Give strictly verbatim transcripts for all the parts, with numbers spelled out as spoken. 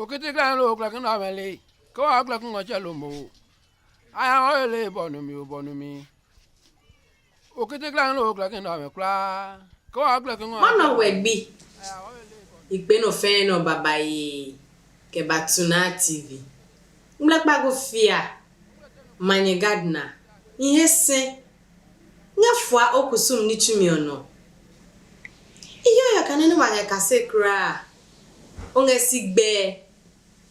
Okiti klɛngɛ lo klɛki nɛ ɔmɛ le, ke wa klɛki ngɔ tsɛ lo mo. A ya ngɔ le bɔ numi o bɔ numi. Okiti klɛngɛ lo klɛki nɛ ɔmɛ kulaa, ke wa klɛki ngɔ. Mɔnɔ wɛ gbi, i gbe nɔ fɛɛ nɔ babaye kɛ ba Tuna T V. Ngmlɛkpa ko fia, Manye Gardner, i he sɛ ngɛ fua o kusum ní tsumi ɔ nɔ. I hyɛ ɔ kane nɛ wa ngɛ kase kulaa, o ngɛ si gbɛɛ,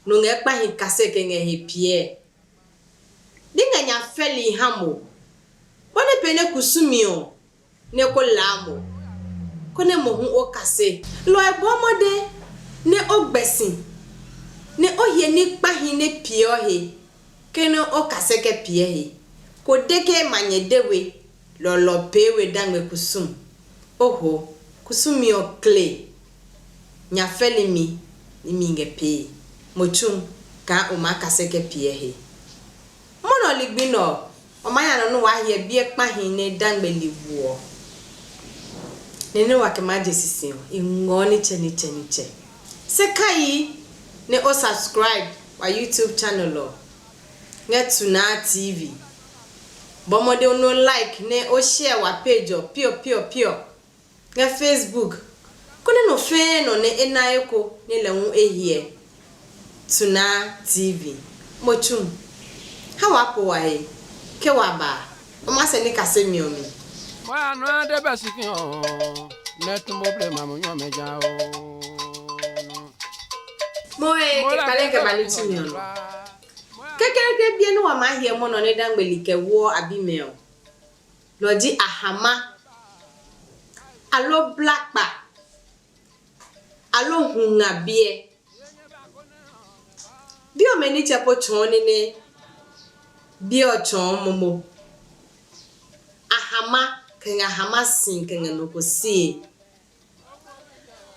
nɔ ngɛ kpahi kase kɛ ngɛ he piɛ. Di ngɛ nya fɛli ha mo, bɔ nɛ pee nɛ kusumi ɔ nɛ ko laa mo, konɛ mohu o kase. Lɔ ɔ bɔɔ mɔde nɛ o gbɛ si, nɛ o hyɛ ní kpahi nɛ piɛ ɔ he, ke nɛ o kase kɛ piɛ he. Ko de ke ma nyɛ de we, lɔlɔ pee we dangme kusum. Oho, kusumi ɔ kle, nya fɛli mi, ní mi ngɛ pee. Mo tsu kaa o maa kase kɛ piɛ he. Mɔnɔ ligbi nɛ ɔ, o maa nya nɔ nɛ waa hyɛ biɛ kpahi nɛ dangme ligbi ɔ. Nɛ nɛ wa kɛ maa je sisi ɔ, i ngɔɔ nitsɛ nitsɛ nitsɛ. Se kai nɛ o subscribe wa YouTube channel ɔ ngɛ Tuna T V. Bɔ mɔde o nɔ like nɛ o share wa page ɔ piɔ piɔ piɔ ngɛ Facebook, konɛ nɔ fɛɛ nɔ nɛ e na eko nɛ lɛ hu e hyɛ Tuna T V. Mo tsu ha wa po wa he ke wa ba o ma sɛ ní kasemi ɔ mi. Wa nɔ de bɛ si ki ɔ nɛ tumbo ble ma mo nyɔ mɛ ja o. Mo he ke kpale kɛ ba ní tsumi ɔ nɔ. Kɛkɛɛkɛ biɛ nɛ wa maa hyɛ mɔ nɔ nɛ dangbe li kɛ woɔ a bimɛ ɔ, lɔ ji ahama, aloo blakpa, aloo hunga biɛ. Bi ɔmɛ nitsɛ po tsɔɔ nɛ nɛ biɛ ɔ tsɔɔ momo. Ahama kɛ ngɛ ahama si kɛ ngɛ nɔ ko sie.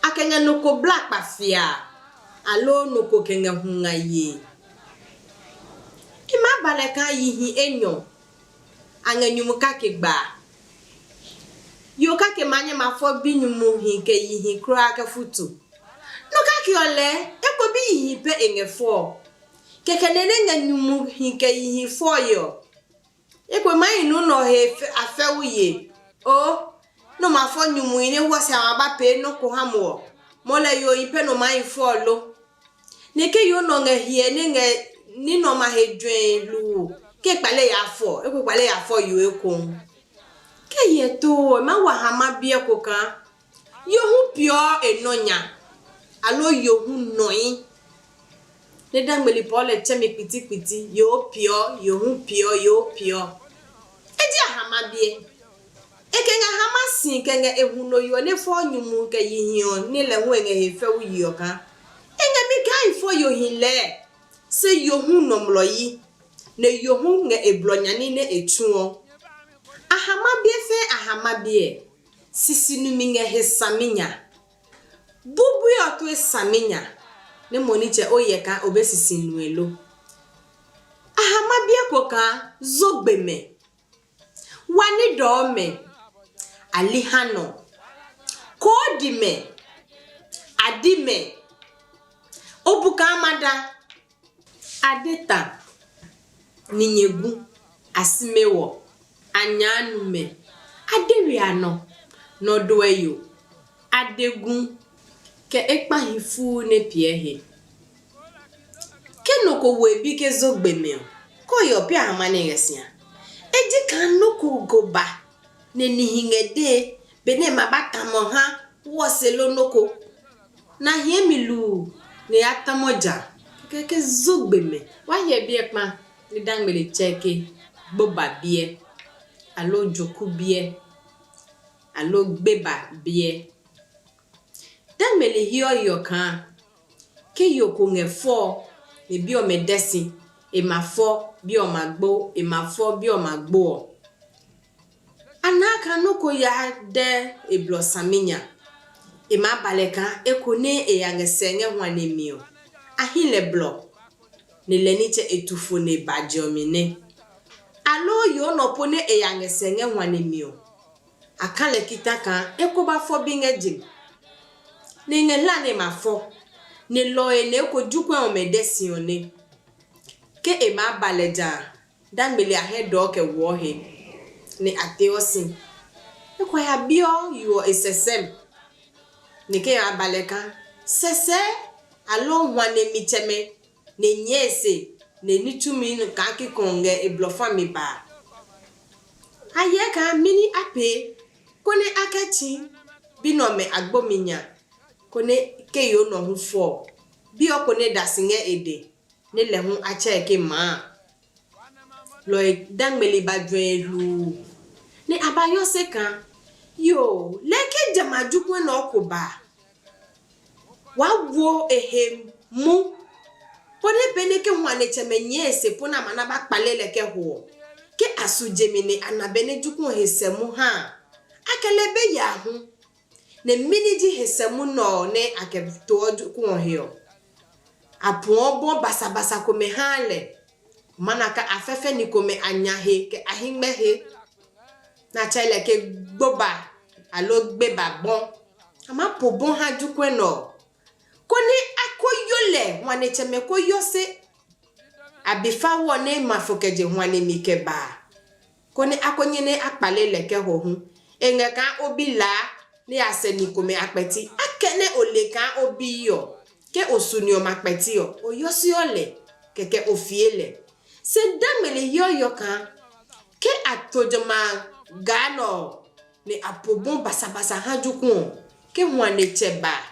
A kɛ ngɛ nɔ ko bla kpafia, aloo nɔ ko kɛ ngɛ hu nga yee. I maa ba lɛ kaa yihi enyɔ a ngɛ nyumu kake gbaa. Yo kake maa nyɛ ma fɔ binyumuhi kɛ yihi kulaa kɛ futu. Nɔ kake ɔ lɛɛ, eko biyihi pɛ e ngɛ fɔɔ. Kɛkɛ nɛ nɛ ngɛ nyumuhi kɛ yihi fɔɔe ɔ, eko maa yi nɔ nɔ he a fɛu ye. Oo, nɔ ma fɔ nyumuhi nɛ hwɔ sɛ a ma ba pee nɔ́ ko ha mo ɔ, mɔ lɛ yohi pɛ nɔ maa yi fɔɔ lo? Nɛ ke yo nɔ ngɛ hyɛ nɛ ngɛ ní nɛ ɔmɛ a he juɛe hluu, ke e kpale yaa fɔ, e ko kpale yaa fɔ yo ekohu. Ke hyɛ too ɔ, e maa wa ha ma biɛ ko kaa yo hu peeɔ e nɔ nya, aloo yo hu nɔe. Nɛ dangmeli pɔɔ lɛ tsɛmi kpitikpiti, yo peeɔ, yo hu peeɔ, yo peeɔ. E ji a ha ma biɛ. E kɛ ngɛ ha ma si kɛ ngɛ e huno yo ɔ nɛ fɔɔ nyumu kɛ yihi ɔ nɛ lɛ hu e ngɛ he fɛu yi ɔ kaa e ngɛ mi kaa i fɔ yo hi lɛɛ, se yo hu nɔmlɔ yi, nɛ yo hu ngɛ e blɔ nya ní nɛ e tsuɔ. A ha ma biɛ fɛɛ a ha ma biɛ, sisi numi ngɛ he saminya. Bubui ɔ tue saminya, nɛ mo nitsɛ o hyɛ kaa o be sisi nue lo. A ha ma biɛ ko kaa zogbe mɛ, wa ní dɔɔ mɛ, a li ha nɔ, koo di mɛ, a di mɛ, o bu kaa ma da, a de ta, ni nyɛ gu, a sime wɔ, a nyaa nu mɛ, a de we a nɔ, nɔ doɛ yo, a de gu, kɛ e kpahi fuu nɛ piɛ he. Ke nɔ ko wo e bi ke zogbe mɛ ɔ, kɔe ɔ pɛ a ha ma nɛ ngɛ si a? E ji kaa nɔ́ ko ko ba nɛ nihi ngɛ dee, benɛ e ma ba tamɔ ha wɔ se lo nɔ́ ko. Na hie mi luu nɛ ya tamɔ ja. Kɛkɛ ke zogbe mɛ. Wa hyɛ biɛ kpa nɛ dangmele tsɛ ke gboba biɛ, aloo joku biɛ, aloo gbeba biɛ. Dangmele hiɔ hiɔ kaa ke yo ko ngɛ fɔ ɔ, nɛ bi ɔmɛ dɛ si, e ma fɔ, bi ɔ ma gbo, e ma fɔ, bi ɔ ma gbo ɔ. A naa kaa nɔ́ ko ya dɛ e blɔ saminya. E maa ba lɛ kaa eko nɛ e ya ngɛ sɛ ngɛ hwane mi ɔ, a hi lɛ blɔ, nɛ lɛ nitsɛ e tu fo nɛ e ba je ɔ mi nɛ. Aloo yoo nɔ po nɛ e ya ngɛ sɛ ngɛ hwane mi ɔ, a ka lɛ kita kaa e ko ba fɔ bi ngɛ je, nɛ e ngɛ hla nɛ e ma fɔ. nɛ lɔe nɛ eko jukwɛ ɔmɛ dɛ si ɔ nɛ. Ke e maa ba lɛ ja a, Dangmeli a hɛ dɔɔ kɛ woɔ he, nɛ a teɔ si. Ekwɛ ya biɔ yo ɔ e sɛsɛm, nɛ ke yaa ba lɛ kaa sɛsɛɛ aloo hwane mitsɛmɛ nɛ nyɛɛ e se nɛ ní tsumi kaa kikɔ ngɛ e blɔ fa mi ba a. A hyɛ kaa mɛni a pee konɛ a kɛ tsi bi nɛ ɔmɛ agbo mi nya, konɛ ke yo nɔ hu fɔ ɔ, bi ɔ ko nɛ da si ngɛ e dɛ, nɛ lɛ hu a tsɛ e ke maa. Lɔe Dangmeli ba juɛ e hluu, nɛ a ba yɔ se kaa, yoo, lɛɛ ke jamɛ a jukwɛ nɛ ɔ ko ba a, waa wo e he mu, konɛ benɛ ke hwanetsɛmɛ nyɛɛ e se po nɛ a ma na ba kpale lɛ kɛ ho ɔ, ke a su je mi nɛ a na benɛ jukwɛ ɔ he sɛ mu ha a, a kɛ lɛ be ya hu. Nɛ mɛni ji he sɛ mu nɛ ɔ nɛ a kɛ toɔ joku ɔ he ɔ? A puɔ bɔ basabasa komɛ haa lɛ. O ma na kaa a fɛfɛ ni komɛ a nya he kɛ a hɛngmɛ he, nɛ a tsɛ lɛ ke gboba aloo gbeba bɔ. A maa po bɔ ha jokuɛ nɛ ɔ, konɛ a ko yo lɛ, hwanetsɛmɛ ko yo se. A bi fa wɔ nɛ ma fo kɛ je hwane mi kɛ ba a, konɛ a ko nyɛ nɛ a kpale lɛ kɛ hɔ hu. E ngɛ kaa o bi laa nɛ ya sɛ ni komɛ a kpɛti. Akɛnɛ o le kaa o bi ɔ, ke o su ni ɔmɛ a kpɛti ɔ, o yɔsiɔ lɛ, kɛkɛ o fie lɛ. Se Dangmeli hiɔhiɔ kaa ke a to jamɛ a gaa nɛ ɔ, nɛ a po bɔ basabasa ha joku ɔ, ke hwane tsɛ ba a,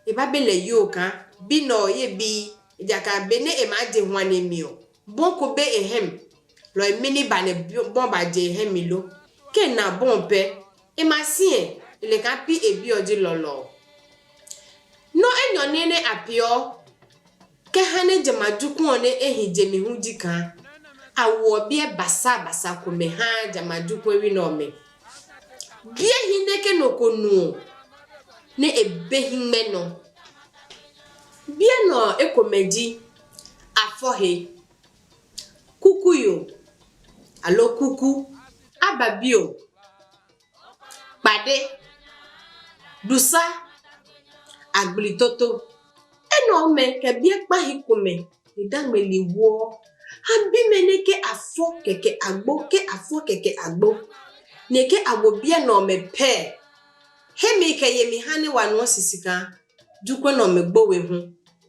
e ba be lɛ yoo kaa bi nɛ ɔ ye bi, ejakaa benɛ e maa je hwane mi ɔ, bɔ ko be e hɛ mi. Lɔ ɔ mɛni ba nɛ bɔ ba je e hɛ mi lo? Ke e na bɔ ɔ pɛ, e ma siɛ, e le kaa pi e bi ɔ ji lɔlɔ ɔ. Nɔ́ enyɔ nɛ nɛ a peeɔ kɛ ha nɛ jamɛ a joku ɔ nɛ e hi je mi hu ji kaa a woɔ biɛ basabasa komɛ haa jamɛ a jokuɛwi nɛ ɔmɛ. Biɛ hi nɛ ke nɔ ko nu ɔ, nɛ e be hɛngmɛ nɔ. Biɛ nɛ ɔ ekomɛ ji afɔhe, kukuyo, aloo kuku, ababio, kpade, dusa, agbli toto. Enɛ ɔmɛ kɛ biɛ kpahi komɛ ni Dangmeli woɔ ha bimɛ nɛ ke a fɔ kɛkɛ agbo, ke a fɔ kɛkɛ agbo, nɛ ke a wo biɛ nɛ ɔmɛ pɛɛ. Hemi kɛ yemi ha nɛ wa nuɔ sisi kaa jokuɛ nɛ ɔmɛ gbo we hu,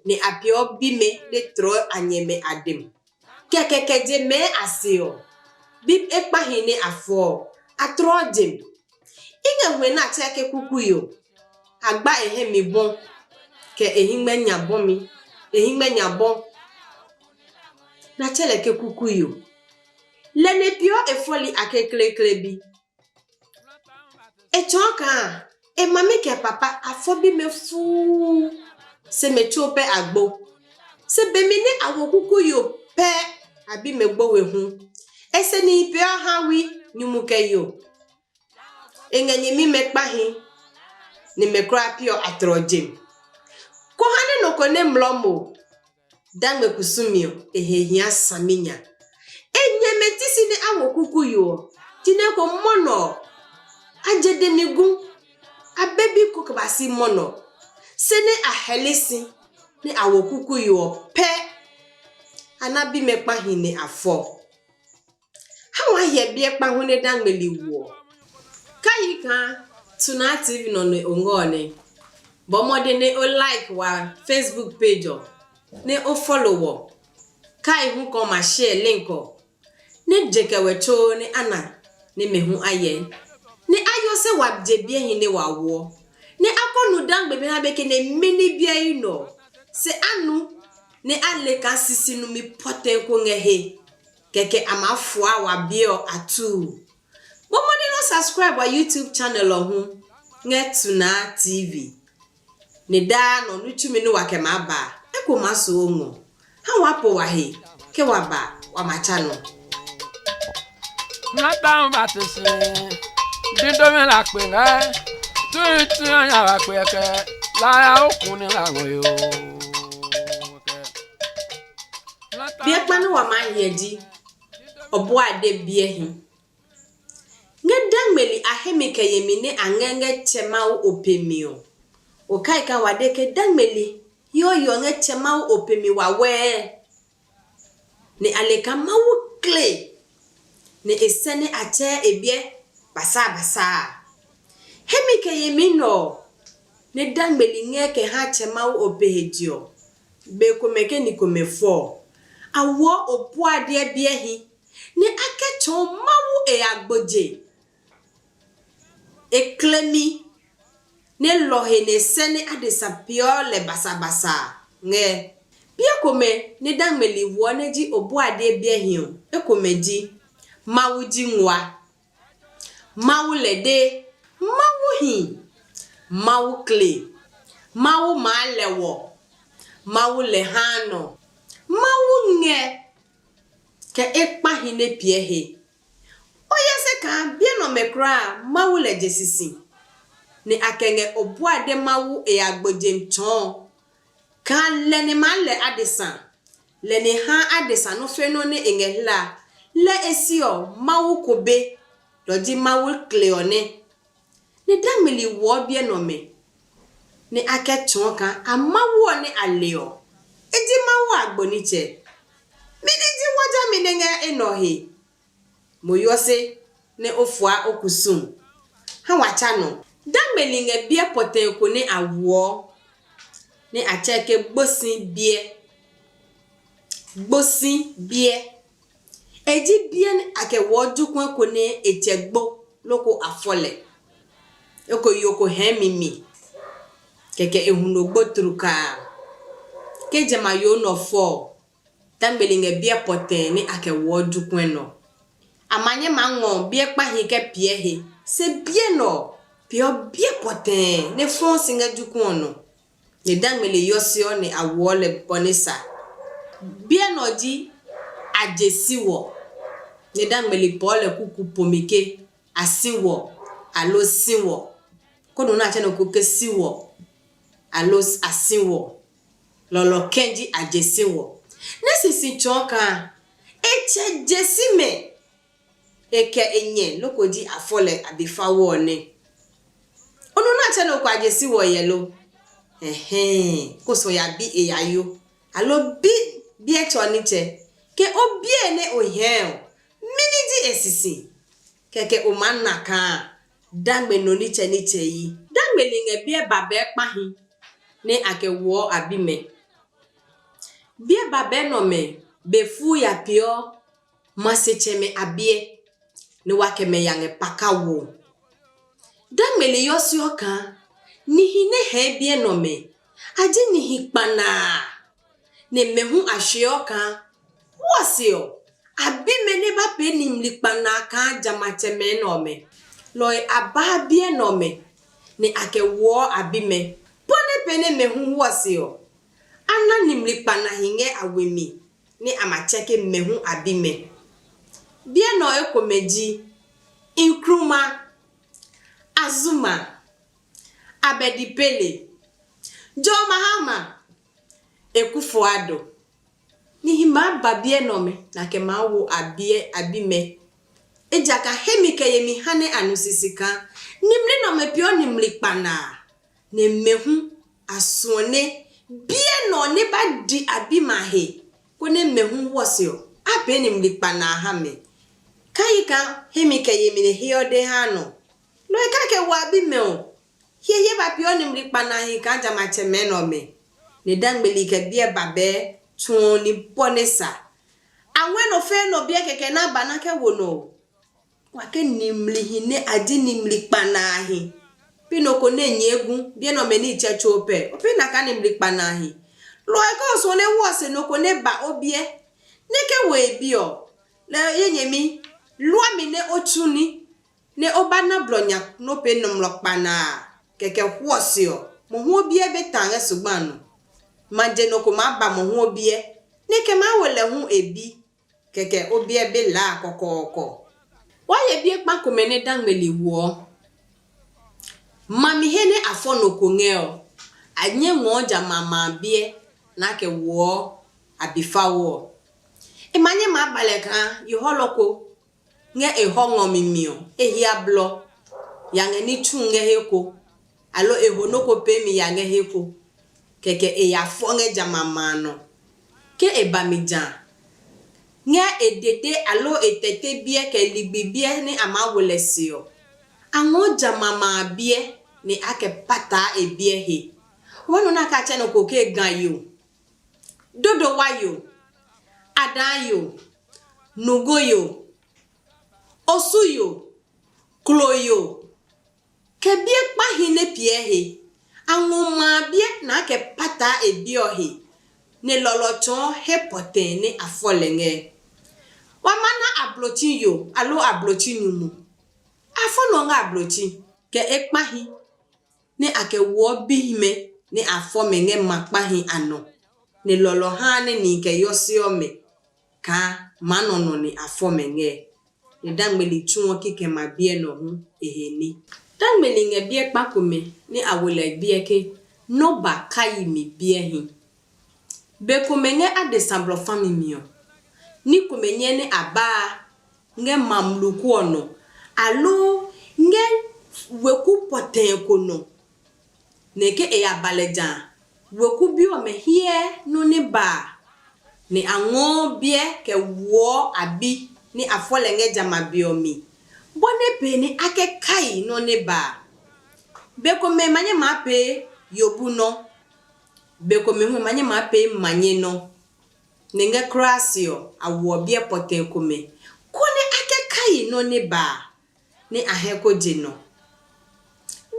nɛ a peeɔ bimɛ nɛ tlɔɔ a nyɛmɛ a dem. Kɛkɛ kɛ je mɛɛ a se ɔ, bi ekpahi nɛ a fɔ ɔ, a tlɔɔ jem. I ngɛ huɛ nɛ a tsɛɛ ke kukuyo, a gba e hɛ mi bɔ, kɛ e hɛngmɛ nya bɔmi, e hɛngmɛ nya bɔ, nɛ a tsɛ lɛ ke kukuyo. Lɛ nɛ peeɔ e fɔli a kekleekle bi. E tsɔɔ kaa e mami kɛ papa a fɔ bimɛ fuu, se mɛ tsuo pɛ agbo. Se be mi nɛ a wo kukuyo pɛ a bimɛ gbo we hu. E se nihi peeɔ hawi, nyumu kɛ yo. E ngɛ nyɛmimɛ kpahi, nɛ mɛ kulaa piɔ a tlɔ jem. Ko ha nɛ nɔ ko nɛ mlɔ mo, Dangme kusumi ɔ, e he hia saminya. E nyɛmɛ ti si nɛ a wo kukuyo ɔ, jinɛ ko mɔnɔ ɔ, a je demi gu, a be bi ko kɛ ba si mɔnɔ. Se nɛ a hɛli si nɛ a wo kukuyo ɔ pɛ, a na bimɛ kpahi nɛ a fɔ. Ha wa hyɛ biɛ kpa hu nɛ Dangmeli woɔ. Ka yi kaa Tuna T V nɔ nɛ o ngɔ ɔ nɛ. Bɔ mɔde nɛ o like wa Facebook page ɔ, nɛ o follow wɔ. Kai hu kɔ ma share link ɔ, nɛ je kɛ wɛ tsoo nɛ a na nɛ mɛ hu a yɛ. Nɛ a yo se wa je biɛ hi nɛ wa woɔ. Nɛ a kɔ nu Dangme bi ha be ke nɛ mɛni biɛ yi nɔ. Se a nu nɛ a le kaa sisi numi pɔtɛ ko ngɛ he. Kɛkɛ a maa fua wa biɛ ɔ a tuu. Bɔ mɔde nɛ o subscribe wa YouTube channel ɔ hu ngɛ Tuna T V. Nɛ daa nɔ ní tsumi ní wa kɛ maa ba a, eko maa su o ngɔ. Ha wa po wa he, ke wa ba wa ma tsa nɔ. Nata ba te se, dindo me la kpe nga, tu tu nya wa kpe ke, la ya o ku ni la ngo yo. Biɛ kpa nɛ wa maa hyɛ ji, ɔ bua de biɛ hi. Ngɛ Dangmeli a hemi kɛ yemi nɛ a ngɛ ngɛ tsɛ Mawu o pe mi ɔ, o kai ka wa de ke Dangmeli yɔyɔ ngɛ Tsɛ Mawu ope mi wawɛɛ, nɛ a le kaa Mawu kle, nɛ e sɛ nɛ a tsɛɛ e biɛ basaa basaa a. Hemi kɛ yemi nɛ ɔ, nɛ dangmeli ngɛ kɛ ha Tsɛ Mawu ope he je ɔ, be komɛ ke ni komɛ fɔ ɔ, a woɔ obuadiɛ biɛhi, nɛ a kɛ tsɔɔ Mawu e ya gboje. E klemi nɛ lɔ he nɛ e sɛ nɛ adesa peeɔ lɛ basabasa a ngɛ. Biɛ komɛ nɛ dangmeli woɔ nɛ ji obuadiɛ biɛhi ɔ, ekomɛ ji: Mawu ji nguaa, Mawu lɛ dee, Mawu hi, Mawu kle, Mawu maa lɛ wɔ, Mawu lɛ haa nɔ, Mawu ngɛ, kɛ e kpahi nɛ piɛ he. O ya se kaa biɛ nɛ ɔmɛ kulaa Mawu lɛ je sisi, nɛ a kɛ ngɛ obuade Mawu e ya gbo jem tsɔɔ kaa lɛ nɛ maa lɛ adesa, lɛ nɛ haa adesa nɔ́ fe nɔ́ nɛ e ngɛ hla, lɛ e si ɔ, Mawu ko be, lɔ ji Mawu kle ɔ nɛ. Nɛ dangmeli woɔ biɛ nɛ ɔmɛ, nɛ a kɛ tsɔɔ kaa a Mawu ɔ nɛ a le ɔ, e ji Mawu agbo nitsɛ. Mɛni ji wa jami nɛ ngɛ enɛ ɔ he? Mo yɔ se nɛ o fua o kusum. Ha wa tsa nɔ. Dangmeli ngɛ biɛ pɔtɛɛ ko nɛ a woɔ, nɛ a tsɛɛ ke gbosi biɛ. Gbosi biɛ. E ji biɛ nɛ a kɛ woɔ jokuɛ ko nɛ e tsɛ gbo loko a fɔ lɛ. Eko yo ko hɛɛ mi mi, kɛkɛ e huno gbo tlukaa. Ke jamɛ a yo nɔ fɔ ɔ, dangmeli ngɛ biɛ pɔtɛɛ nɛ a kɛ woɔ jokuɛ nɔ. A ma nyɛ maa ngɔ biɛ kpahi kɛ piɛ he, se biɛ nɛ ɔ peeɔ biɛ pɔtɛɛ nɛ fɔɔ si ngɛ jokuɛ ɔ nɔ. Nɛ dangmeli yɔseɔ nɛ a woɔ lɛ bɔ nɛ sa. Biɛ nɛ ɔ ji a je si wɔ, nɛ dangmeli pɔɔ lɛ kuku pomi ke a si wɔ, aloo si wɔ. Kɔnu nɛ a tsɛ nɔ ko ke si wɔ, aloo a si wɔ. Lɔlɔ kɛ ji a je si wɔ. Nɛ sisi tsɔɔ kaa e tsɛ je si mɛ, e kɛ e nyɛ loko ji a fɔ lɛ a be fa wɔ ɔ nɛ. O nɔ nɛ a tsɛ nɔ ko a je si wɔ yɛ lo? Ɛhɛɛ, ko sɔ ya bi e ya yo, aloo bi biɛ tsɔ nitsɛ. Ke o biɛ nɛ o hɛɛ ɔ, mɛni ji e sisi? Kɛkɛ o maa na kaa dangme nɔ nitsɛ nitsɛ yi. Dangmeli ngɛ biɛ babɛɛ kpahi nɛ a kɛ woɔ a bimɛ. Biɛ babɛɛ nɛ ɔmɛ be fuu ya peeɔ masetsɛmɛ a biɛ, nɛ wa kɛ mɛ ya ngɛ paka wo. Dangmeli yɔseɔ kaa nihi nɛ hɛɛ biɛ nɛ ɔmɛ, a ji nihi kpanaa, nɛ mɛ hu a sheɔ kaa wɔ se ɔ, a bimɛ nɛ ba pee nimli kpanaa kaa jamatsɛmɛ nɛ ɔmɛ. Lɔe a baa biɛ nɛ ɔmɛ, nɛ a kɛ woɔ a bimɛ. Bɔ nɛ pee nɛ mɛ hu wɔ se ɔ, a na nimli kpanahi ngɛ a we mi, nɛ a ma tsɛ ke mɛ hu a bimɛ. Biɛ nɛ ɔ ekomɛ ji: nkruma, azuma, abɛdipele, jɔmahama, ekufuado. Nihi maa ba biɛ nɛ ɔmɛ, nɛ a kɛ maa wo a biɛ a bimɛ. Ejakaa hemi kɛ yemi ha nɛ a nu sisi kaa nimli nɛ ɔmɛ peeɔ nimli kpanaa, nɛ mɛ hu a suɔ nɛ biɛ nɛ ɔ nɛ ba di a bimɛ a he, konɛ mɛ hu wɔ se ɔ, a pee nimli kpanaa ha mɛ. Kayi kaa hemi kɛ yemi nɛ heɔ de haa nɔ. Nɔ e kake wa bimɛ ɔ, hiehie ba peeɔ nimli kpanahi kaa jamatsɛmɛ nɛ ɔmɛ, nɛ dangmeli kɛ biɛ babɛɛ tsuɔ ní bɔ nɛ sa. A ngɔɛ nɔ fɛɛ nɔ biɛ kɛkɛ nɛ a ba na kɛ wo nɔ ɔ. Wa ke nimlihi nɛ a ji nimli kpanahi. Pi nɔ ko nɛ nyɛɛ gu, biɛ nɛ ɔmɛ ní tsɛ tso pɛ, o pi na kaa nimli kpanahi. Lɔ ɔ ke o suɔ nɛ wɔ se nɔ ko nɛ ba o biɛ, nɛ ke wo e bi ɔ, lɛ ye nyɛmi, lua mi nɛ o tsu ní, nɛ o ba na blɔ nya nɛ o pee nɔmlɔ kpanaa, kɛkɛ hwɔ se ɔ, mohu o biɛ be ta ngɛ zugba a nɔ. Ma je nɔ ko maa ba mohu o biɛ, nɛ kɛ maa wo lɛ hu e bi, kɛkɛ o biɛ be laa kɔkɔɔkɔ. Wa ye biɛ kpa komɛ nɛ dangmeli woɔ. Mami he nɛ a fɔ nɔ ko ngɛ ɔ, a nyɛ ngɔɔ jamɛ a ma a biɛ nɛ a kɛ woɔ a be fa wɔ ɔ. E ma nyɛ maa ba lɛ kaa yohɔlɔ ko ngɛ e hɔ ngɔ mi mi ɔ, e hia blɔ, ya ngɛ ní tsu ngɛ he ko, aloo e ho nɔ́ ko pee mi ya ngɛ he ko. kɛkɛ e ya fɔ ngɛ jamɛ a ma a nɔ. Ke e ba mi ja a, ngɛ e dede aloo e tɛte biɛ kɛ ligbi biɛ nɛ a maa wo lɛ se ɔ, a ngɔɔ jamɛ a ma a biɛ nɛ a kɛ pataa e biɛ he. O ba nɔ nɛ a ka tsɛ nɔ ko ke ga yo, dodowa yo, adaa yo, nugo yo, osu yo, klo yo, kɛ biɛ kpahi nɛ piɛ he. A ngɔ ma a biɛ nɛ a kɛ pataa e biɛ ɔ he, nɛ lɔlɔ tsɔɔ he pɔtɛɛ nɛ a fɔ lɛ ngɛ. Wa ma na ablotsi yo aloo ablotsi nyumu. A fɔ nɔ ngɛ ablotsi, kɛ e kpahi nɛ a kɛ woɔ bihimɛ nɛ a fɔ mɛ ngɛ ma kpahi a nɔ, nɛ lɔlɔ haa nɛ nihi kɛ yɔseɔ mɛ kaa maa nɔ nɔ nɛ a fɔ mɛ ngɛ. Nɛ dangmeli tsuɔ kikɛ ma biɛ nɔ hu e he ní. Dangmeli ngɛ biɛ kpa komɛ nɛ a wo lɛ biɛ ke nɔ́ ba kayi mi biɛ hi. Be komɛ ngɛ adesa blɔ fami mi ɔ, ní komɛ nyɛ nɛ a ba a ngɛ mamluku ɔ nɔ, aloo ngɛ weku pɔtɛɛ ko nɔ, nɛ ke e ya ba lɛ ja a, weku bi ɔmɛ hyɛ nɔ́ nɛ ba a, nɛ a ngɔɔ biɛ kɛ woɔ a bi nɛ a fɔ lɛ ngɛ jamɛ a be ɔ mi, bɔ nɛ pee nɛ a kɛ kai nɔ́ nɛ ba a. Be komɛ ma nyɛ maa pee yobu nɔ́, be komɛ hu ma nyɛ maa pee manye nɔ́. Nɛ ngɛ kulaa se ɔ, a woɔ biɛ pɔtɛɛ komɛ, konɛ a kɛ kai nɔ́ nɛ ba a, nɛ a hɛ ko je nɔ.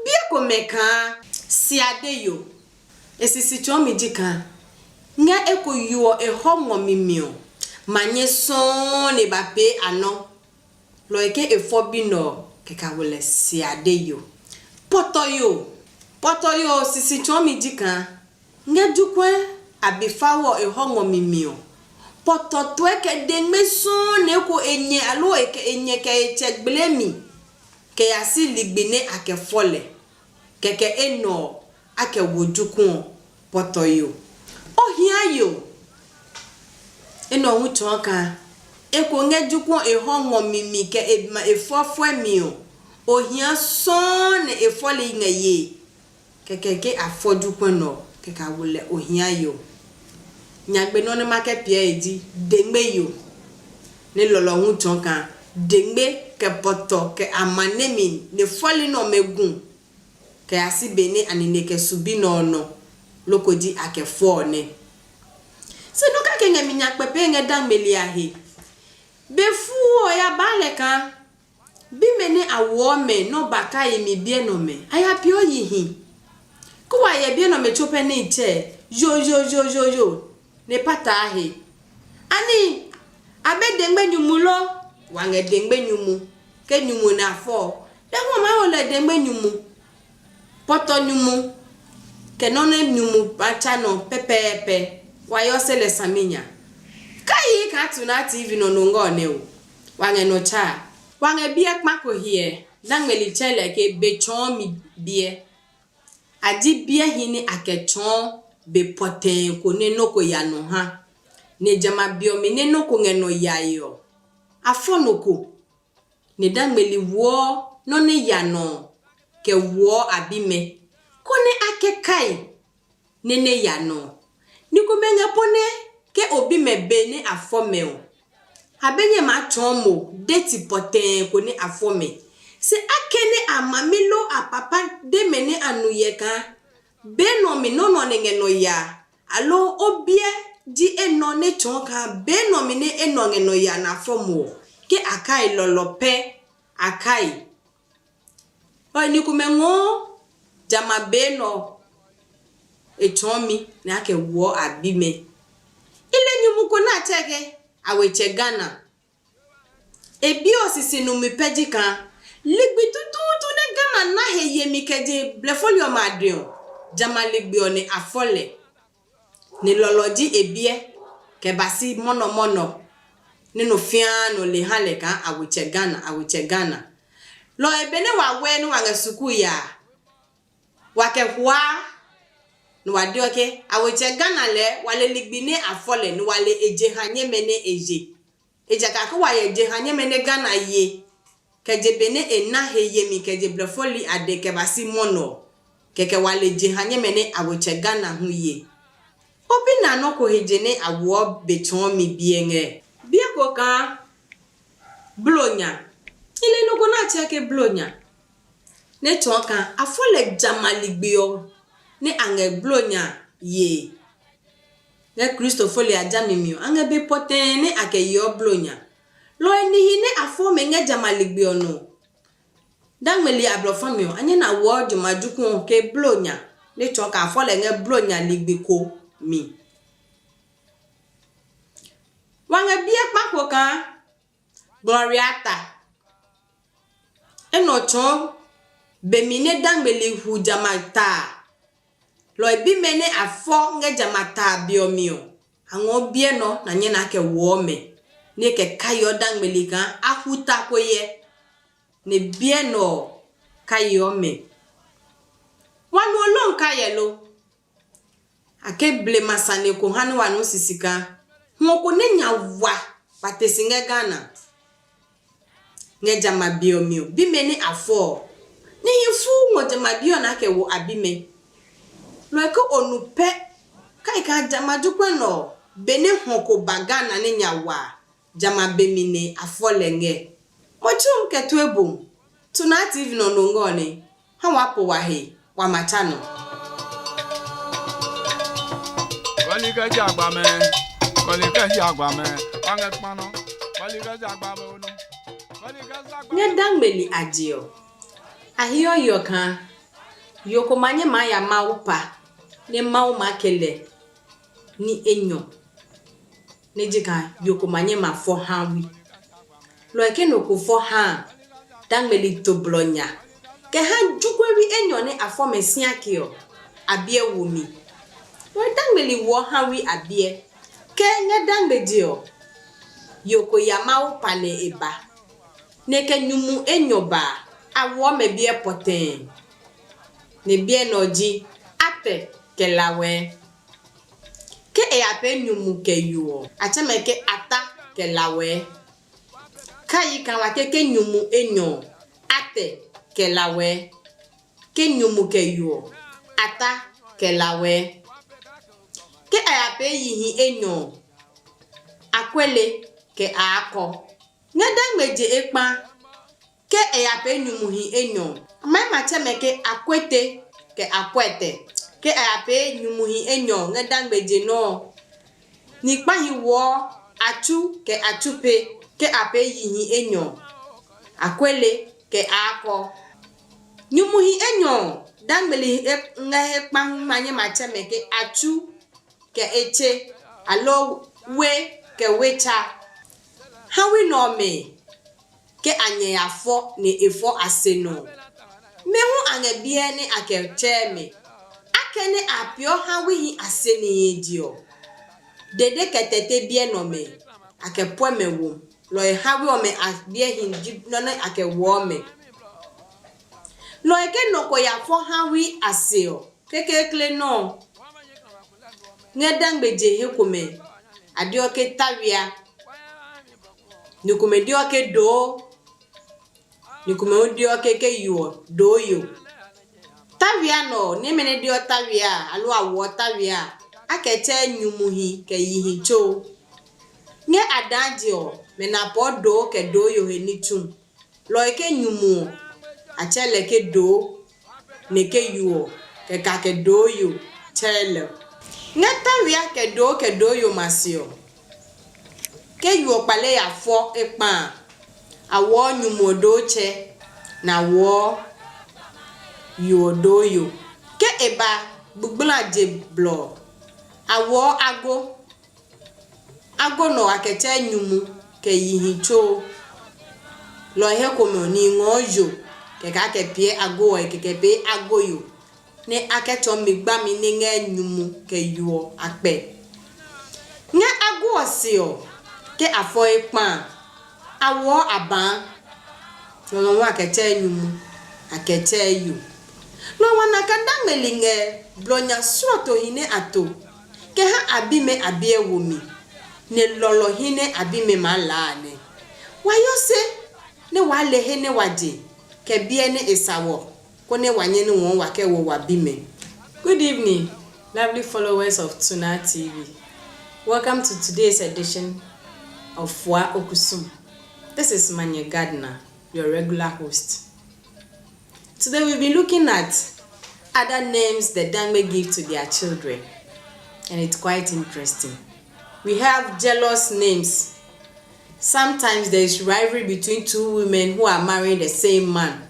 Biɛ komɛ kaa siade yo, e sisi tsɔɔmi ji kaa ngɛ eko yo ɔ e hɔ ngɔ mi mi ɔ, ma nyɛ sɔɔ nɛ ba pee a nɔ. Lɔ ɔ ke e fɔ bi nɛ ɔ, kɛkɛ a wo lɛ siade yo. Pɔtɔ yo, pɔtɔ yo ɔ sisi tsɔɔmi ji kaa ngɛ jukwɛ a be fao ɔ e hɔ ngɔ mi mi ɔ, pɔtɔ tɔɛ kɛ dengme sɔɔ nɛ eko e nyɛ aloo e kɛ e nyɛ kɛ e tsɛ gble mi kɛ ya si ligbi nɛ a kɛ fɔ lɛ. Kɛkɛ enɛ ɔ, a kɛ wo juku ɔ pɔtɔ yo. O hia yo. Enɛ ɔ hu tsɔɔ kaa eko ngɛ juku ɔ e hɔ ngɔ mi mi kɛ e ma e fɔfuɛ mi ɔ, o hia sɔɔ nɛ e fɔli ngɛ yee. Kɛkɛ ke a fɔ juku ɔ nɛ ɔ, kɛkɛ a wo lɛ o hia yo. Nyagbe nɔ́ nɛ ma kɛ piɛ e ji dengme yo. Nɛ lɔlɔ hu tsɔɔ kaa dengme kɛ pɔtɔ kɛ a ma nɛmi nɛ fɔli nɛ ɔmɛ gu kɛ ya si be nɛ a nine kɛ su bi nɛ ɔ nɔ, loko ji a kɛ fɔ ɔ nɛ. Se nɔ́ kake ngɛ mi nya kpɛpɛɛ ngɛ dangmeli a he. Be fuu ɔ ya baa lɛ kaa bimɛ nɛ a woɔ mɛ nɔ́ ba kae mi biɛ nɛ ɔmɛ a ya peeɔ yihi. Kó wa hyɛ biɛ nɛ ɔmɛ tsuo pɛ níhi tsɛɛ yoyoyoyoyo nɛ e pataa he. Ani a be dengbe nyumu lo? Wa ngɛ dengbe nyumu. Ke nyumu nɛ a fɔ ɔ, lɛ hu a maa wo lɛ dengbe nyumu, pɔtɔ nyumu, kɛ nɔ́ nɛ nyumu ba tsa nɔ pɛpɛɛpɛ. Wa yɔ se lɛ saminya. Ka yihi kaa tu naa T V nɔ nɔ ngɔ nɛ o. Wa ngɛ nɔ tsa a. Wa ngɛ biɛ kpa ko hyɛ, nɛ a ngmɛli tsɛ lɛ ke be tsɔɔ mi biɛ. A ji biɛ hi nɛ a kɛ tsɔɔ be pɔtɛɛ ko nɛ nɔ́ ko ya nɔ ha, nɛ jamɛ a be ɔ mi nɛ nɔ́ ko ngɛ nɔ yae ɔ, a fɔ nɔ ko, nɛ dangmeli woɔ nɔ́ nɛ ya nɔ ɔ kɛ woɔ a bimɛ, konɛ a kɛ kai nɛ nɛ ya nɔ ɔ. Ni komɛ ngɛ po nɛ ke o bimɛ be nɛ a fɔ mɛ ɔ, a be nyɛ maa tsɔɔ mo deti pɔtɛɛ ko nɛ a fɔ mɛ. Se akɛnɛ a mami loo a papa de mɛ nɛ a nu hyɛ kaa be nɔ mi nɔ́ nɔ nɛ ngɛ nɔ ya, aloo o biɛ ji enɔ nɛ tsɔɔ kaa be nɔ mi nɛ enɔ ngɛ nɔ ya nɛ a fɔ mo ɔ, ke a kai lɔlɔ pɛ a kai. Ɔ ni komɛ ngɔɔ jamɛ a be nɔ e tsɔɔ mi nɛ a kɛ woɔ a bimɛ. I le nyumu ko nɛ a tsɛ ke a we tsɛ Ghana. E bi ɔ sisi numi pɛ ji kaa ligbi tutuutu nɛ Ghana na he yemi kɛ je blɛfoli ɔmɛ a dɛ ɔ, jamɛ a ligbi ɔ nɛ a fɔ lɛ. Ni lɔlɔ ji e biɛ kɛ ba si mɔnɔmɔnɔ nɛ nɔ fĩa nɔ le ha lɛ kaa a we tsɛ Ghana, a we tsɛ Ghana. Lɔ ɔ benɛ wa wɛ nɛ wa ngɛ sukuu ya a, wa kɛ huaa nɛ wa deɔ ke a we tsɛ Ghana lɛɛ wa le ligbi nɛ a fɔ lɛ nɛ wa le e jeha nyɛmɛ nɛ e ye. Ejakaa ke wa hyɛ jeha nyɛmɛ nɛ Ghana ye, kɛ je be nɛ e na he yemi kɛ je blɛfoli a dɛ kɛ ba si mɔnɔ ɔ, kɛkɛ wa le jeha nyɛmɛ nɛ a wo tsɛ Ghana hu ye. O bi na nɔ́ ko he je nɛ a woɔ be tsɔɔmi biɛ ngɛ? Biɛ ko kaa blonya. I le nɔ ko nɛ a tsɛɛ ke blonya. Nɛ tsɔɔ kaa a fɔ lɛ jamɛ a ligbi ɔ nɛ a ngɛ blonya yee. Ngɛ Kristofo le a jami mi ɔ, a ngɛ be pɔtɛɛ nɛ a kɛ yeɔ blonya. Lɔ ɔ nihi nɛ a fɔ mɛ ngɛ jamɛ a ligbi ɔ nɔ. Dangmeli ablɔfami ɔ, a nyɛ na woɔ juma juku ɔ ke blonya, nɛ tsɔɔ kaa fɔ lɛ ngɛ blonya ligbi ko mi. Wa ngɛ biɛ kpa ko kaa Gloriata. Enɛ ɔ tsɔɔ be mi nɛ dangmeli hu jamɛ a ta a. Lɔ ɔ bimɛ nɛ a fɔ ngɛ jamɛ a ta a be ɔ mi ɔ, a ngɔɔ biɛ nɛ ɔ nɛ a nyɛ na kɛ woɔ mɛ, nɛ e kɛ kaiɔ dangmeli kaa a hu ta ko hyɛ, nɛ biɛ nɛ ɔ kaiɔ mɛ. Wa nu o lɔɔ kayɛ lo? A ke blema sane ko ha nɛ wa nuu sisi kaa hwɔ ko nɛ nya wa ba te si ngɛ Ghana ngɛ jamɛ a be ɔ mi ɔ, bimɛ nɛ a fɔ ɔ, nihi fuu ngɔ jamɛ a be ɔ nɛ a kɛ wo a bimɛ. Lɔ ɔ ke o nu pɛ kai kaa jamɛ a jokuɛ nɛ ɔ, benɛ hwɔ ko ba Ghana nɛ nya wa a, jamɛ a be mi nɛ a fɔ lɛ ngɛ. Mo tsu kɛ tue bu, tuna T V nɔ nɔ ngɔ nɛ ha wa po wa he wa ma tsa nɔ. Kɔli kɛ ji agba mɛ, kɔli kɛ ji agba mɛ, wa ngɛ kpa nɔ. Kɔli kɛ ji agba mɛ o nɔ. Kɔli kɛ ji agba. Ngɛ dangmeli a je ɔ, a hiɔ hiɔ kaa yo ko ma nyɛ maa ya Mawu pa, nɛ Mawu maa ke lɛ ní enyɔ. Nɛ jekaa yo ko ma nyɛ ma fɔ hawi. Lɔ ɔ ke nɔ ko fɔ ha a, dangmeli to blɔ nya kɛ ha jokuɛwi enyɔ nɛ a fɔ mɛ siake ɔ, a biɛ wo mi. Lɔ ɔ dangmeli woɔ hawi a biɛ. Kɛ ngɛ dangme je ɔ, yo ko ya Mawu pa nɛ e ba, nɛ kɛ nyumu enyɔ ba a, a woɔ mɛ biɛ pɔtɛɛ. Nɛ biɛ nɛ ɔ ji atɛ kɛ lawɛɛ. Ke e ya pee nyumu kɛ yo ɔ, a tsɛ mɛ ke ata kɛ lawɛɛ. Kayi kaa wa ke ke nyumu enyɔ ɔ, atɛ kɛ lawɛɛ. Ke nyumu kɛ yo ɔ, ata kɛ lawɛɛ. Ke a ya pee yihi enyɔ ɔ, akwele kɛ aakɔ. Ngɛ dangme je ekpa. Ke e ya pee nyumuhi enyɔ ɔ, a maa ma tsɛ mɛ ke akwete kɛ akwɛtɛ. Ke a ya pee nyumuhi enyɔ ɔ ngɛ dangme je nɔ́ ɔ, ni kpahi woɔ atsu kɛ atsupe. Ke a pee yihi enyɔ ɔ, akwele kɛ aakɔ. Nyumuhi enyɔ ɔ, dangmeli ngɛ he kpa hu ma nyɛ ma tsɛ mɛ ke atsu kɛ etse, aloo we kɛ wetsa. Hawi nɛ ɔmɛ ke a nyɛ ya fɔ nɛ e fɔ a se nɔ ɔ, mɛ hu a ngɛ biɛ nɛ a kɛ tsɛɛ mɛ. Akɛnɛ a peeɔ hawihi a se nihi je ɔ, dede kɛ tɛte biɛ nɛ ɔmɛ a kɛ puɛ mɛ wo. Lɔ ɔ hawi ɔmɛ a biɛ hi ji nɔ́ nɛ a kɛ woɔ mɛ. Lɔ ɔ ke nɔ ko ya fɔ hawi a se ɔ, kekleekle nɔ́ ɔ, ngɛ dangme je he komɛ, a deɔ ke tawia, ni komɛ deɔ ke doo, ni komɛ hu deɔ ke ke yo ɔ, doo yo. Tawia nɛ ɔ, nɛmɛ nɛ deɔ tawia a, aloo a woɔ tawia a, a kɛ tsɛɛ nyumuhi kɛ yihi tso. Ngɛ a daa je ɔ, mɛ na pɔɔ doo kɛ doo yo he ní tsu. Lɔ ɔ ke nyumu ɔ, a tsɛɛ lɛ ke doo, nɛ ke yo ɔ, kɛ kake doo yo tsɛɛ lɛ ɔ. Ngɛ tawia kɛ doo kɛ doo yo ma se ɔ, ke yo ɔ kpale ya fɔ ekpa a, a wɔɔ nyumu ɔ dootsɛ, nɛ a wɔɔ yo ɔ doo yo. Ke e ba gbugbla je blɔ ɔ, a wɔɔ ago. Ago nɔ a kɛ tsɛɛ nyumu kɛ yihi tso. Lɔ ɔ he komɛ ɔ, nihi ngɔɔ yo kɛ kaa kɛ piɛ ago ɔ he kɛkɛ pee ago yo, nɛ a kɛ tsɔɔ mi gbami nɛ ngɛ nyumu kɛ yo ɔ a kpɛ. Ngɛ ago ɔ se ɔ, ke a fɔ ekpa a, a woɔ abaa. Lɔlɔ hu a kɛ tsɛɛ nyumu, a kɛ tsɛɛ yo. Lɔ ɔ wa na kaa dangmeli ngɛ blɔ nya slɔɔtohi nɛ a to kɛ ha a bimɛ a biɛ wo mi, nɛ lɔlɔhi nɛ a bimɛ maa laa a nɛ. Wa yɔ se nɛ waa le he nɛ wa je kɛ biɛ nɛ e sa wɔ. konɛ wa nyɛ ní wɔɔ wa kɛ wo wa bimɛ. Good evening, lovely followers of Tuna T V. Welcome to today's edition of Fua Okusum. This is Manye Gardner, your regular host. Today we'll be looking at other names the Dangme give to their children, and it's quite interesting. We have jealous names. Sometimes there is rivalry between two women who are marrying the same man,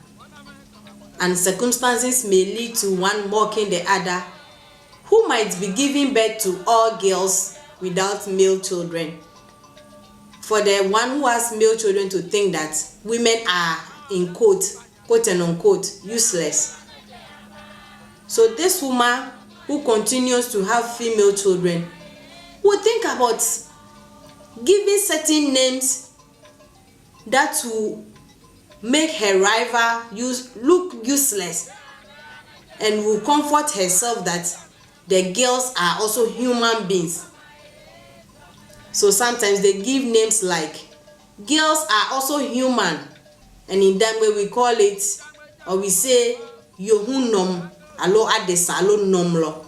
and circumstances may lead to one mocking the other, who might be giving birth to all girls without male children. For the one who has male children to think that women are, in quote, quote and unquote, useless. So this woman who continues to have female children will think about giving certain names that will make her rival use, look useless, and will comfort herself that the girls are also human beings. So sometimes they give names like, "Girls are also human," and in that way we call it, or we say, "Yo hu nom," alo "Adesa," alo "Nomlo."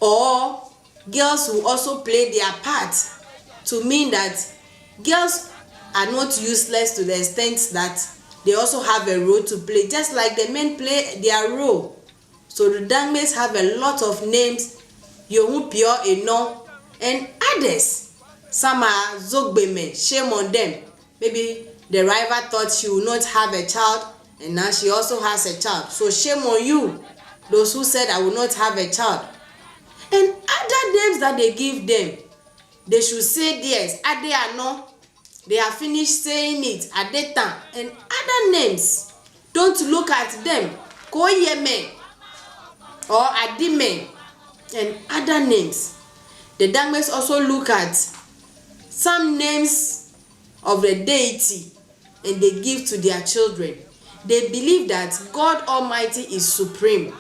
Or girls will also play their part, to mean that girls are not useless to the extent that they also have a role to play, just like the men play their role. So the Dangmes have a lot of names, "Yo hu pio eno," and others. Some are Zogbeme, shame on them. Maybe the rival thought she will not have a child, and now she also has a child. So shame on you, those who said, "I will not have a child." And other names that they give them, they should say, "Yes, Ade Ano." They have finished saying it, "Adetan," and other names. Don't look at them. Koyeme or Adime and other names. The Dangmes also look at some names of the deity and they give to their children. They believe that God Almighty is supreme.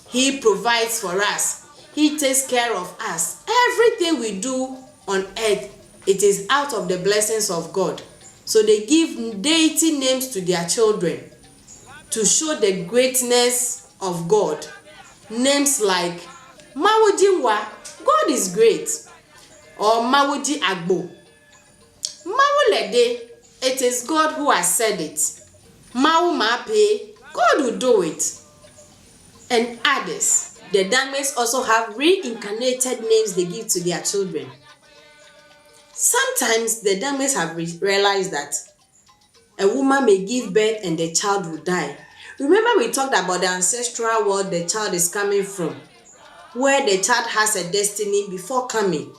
He provides for us. He takes care of us. Everything we do on earth, it is out of the blessings of God. So they give deity names to their children to show the greatness of God. Names like Mawu ji ngua, God is great, or Mawu ji agbo. Mawu lɛ de, it is God who has said it. Mawu maa pee, God will do it. And others. The Dangmes also have reincarnated names they give to their children. Sometimes the Dangmes have re- realized that a woman may give birth and the child will die. Remember, we talked about the ancestral world the child is coming from, where the child has a destiny before coming.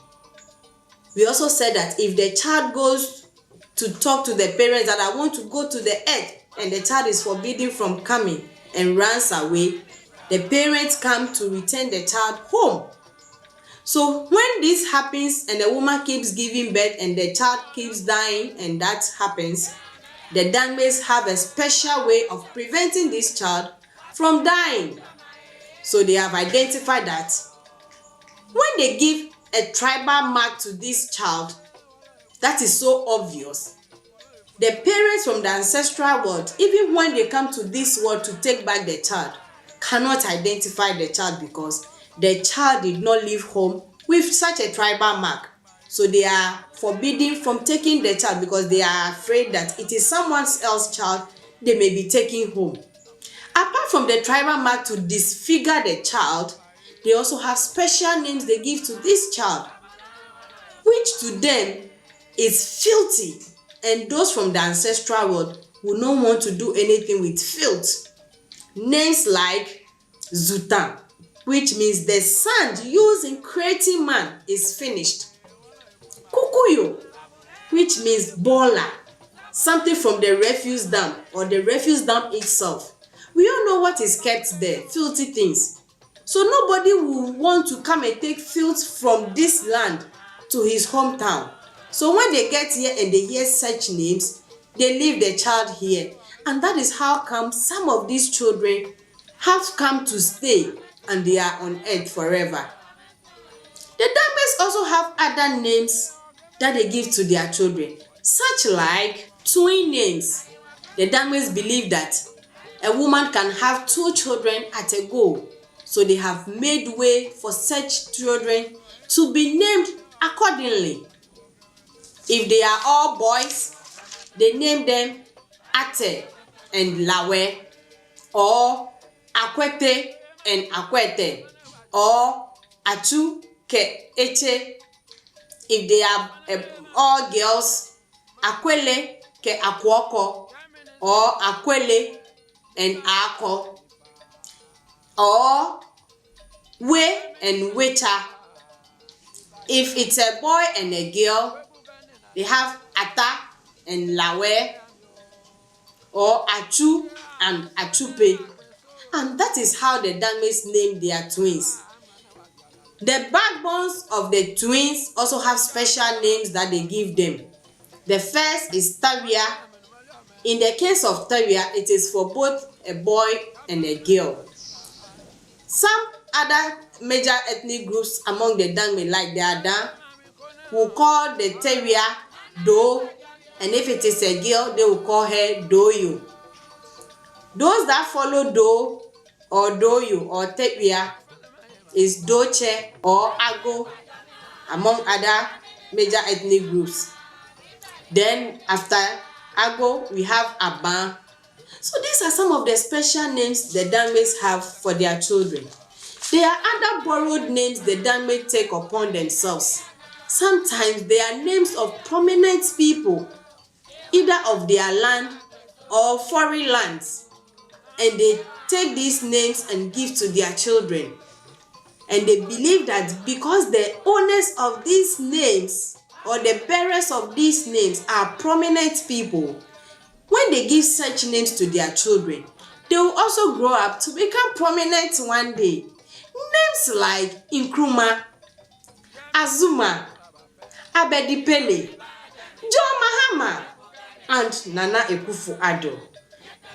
We also said that if the child goes to talk to the parents that, "I want to go to the earth," and the child is forbidden from coming and runs away, the parents come to return the child home. So when this happens and the woman keeps giving birth and the child keeps dying and that happens, the Dangmes have a special way of preventing this child from dying. So they have identified that when they give a tribal mark to this child, that is so obvious. The parents from the ancestral world, even when they come to this world to take back the child, cannot identify the child because the child did not leave home with such a tribal mark. So they are forbidden from taking the child because they are afraid that it is someone else's child they may be taking home. Apart from the tribal mark to disfigure the child, they also have special names they give to this child, which to them is filthy, and those from the ancestral world will not want to do anything with filth. Names like Zutan, which means the sand used in creating man is finished. Kukuyo, which means baller, something from the refuse dump or the refuse dump itself. We all know what is kept there, filthy things. So nobody will want to come and take filth from this land to his hometown. So when they get here and they hear such names, they leave the child here. And that is how come some of these children have come to stay and they are on earth forever. The Dangmes also have other names that they give to their children, such like twin names. The Dangmes believe that A woman can have two children at a go, so they have made way for such children to be named accordingly. If they are all boys, they name them Ate and Lawe, or Akwete and Akwete, or Achu ke Eche. If they are, eh, all girls, Akwele ke Akwoko, or Akwele and Ako, or We and Wecha. If it's a boy and a girl, they have Ata and Lawe, or Achu and Achupe. And that is how the Dangmes name their twins. The backbones of the twins also have special names that they give them. The first is Tawia. In the case of Tawia, it is for both a boy and a girl. Some other major ethnic groups among the Dangme, like the Ada, will call the Tawia Do, and if it is a girl, they will call her Doyo. Those that follow Do or Doyo or Tawia is Doche or Ago, among other major ethnic groups. Then after Ago, we have Aban. So these are some of the special names the Dangmes have for their children. There are other borrowed names the Dangme take upon themselves. Sometimes they are names of prominent people, either of their land or foreign lands, and they take these names and give to their children. And they believe that because the owners of these names or the bearers of these names are prominent people, when they give such names to their children, they will also grow up to become prominent one day. Names like Nkrumah, Azuma, Abedi Pele, John Mahama, and Nana Akufo-Addo.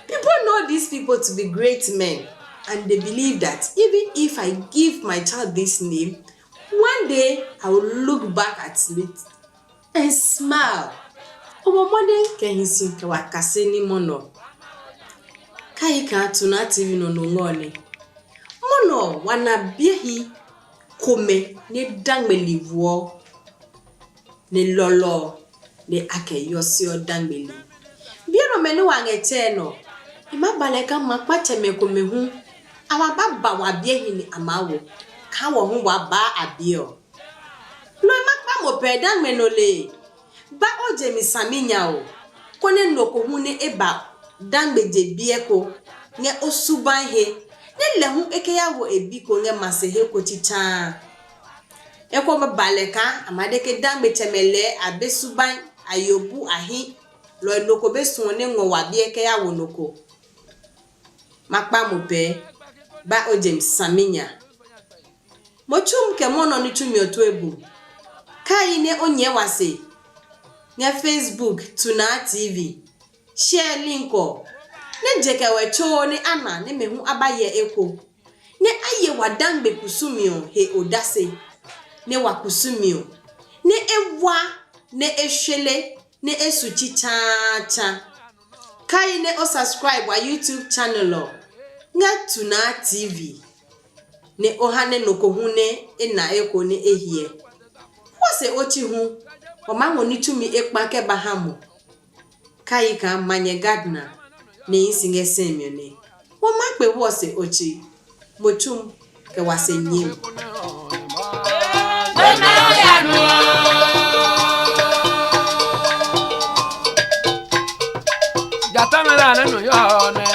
People know these people to be great men, and they believe that even if I give my child this name, one day I will look back at it and smile. O mo mɔdɛŋ kɛ hi si kɛ wa kase ní mɔnɔ. Ka yi kaa tuna T V nɔ no ngɔ ne. Mɔnɔ wa na biehi komɛ nɛ Dangme li vuɔ, nɛ lɔlɔ nɛ a kɛ yɔseɔ Dangme li. Biɛ nɔmɛ nɛ wa ngɛ tsɛɛ nɔ, e ma ba lɛ kaa ma kpatsɛmɛ komɛ hu, a ma ba ba wa biehi nɛ a maa wo kaa wɔ hu waa baa a biɛ ɔ. Nɔ e ma kpa mo pɛ Dangme nɔ lee. Ba o je mi saminya o, konɛ nɔ ko hu nɛ e ba Dangme je biɛ ko ngɛ o suban he, nɛ lɛ hu e kɛ ya wo e bi ko ngɛ ma se he ko tsitsaa. Ekomɛ ba lɛ kaa a ma de ke Dangme tsɛmɛ lɛɛ a be suban a yo bu a hi, lɔ ɔ nɔ ko be suɔ nɛ ngɔ wa biɛ kɛ ya wo nɔ ko. Ma kpa mo pɛɛ, ba o je mi saminya. Mo tsu mi kɛ mɔnɔ ní tsumi ɔ tue bu. Kai nɛ o nyɛɛ wa se ngɛ Facebook, Tunaa T V, share link ɔ, nɛ je kɛ wɛ tsoo nɛ a na nɛ mɛ hu a ba hyɛ eko, nɛ a ye wa Dangme kusumi ɔ he odase, nɛ wa kusumi ɔ, nɛ e wa, nɛ e shele, nɛ e su tsitsaatsa. Kai nɛ o subscribe wa YouTube channel ɔ ngɛ Tunaa T V, nɛ o ha nɛ nɔ ko hu nɛ e na eko nɛ e hyɛ. Wɔ se o tsi hu, o maa ngɔ ní tsumi ekpa kɛ ba ha mo. Kai kaa manyɛ Gardner nɛ yi si ngɛ sɛ mi ɔ nɛ. Wɔ maa kpe wɔ se o tsi, mo tsu kɛ wa se nyɛmi. Jata mɛ la nɛ nɔ yɔ nɛ.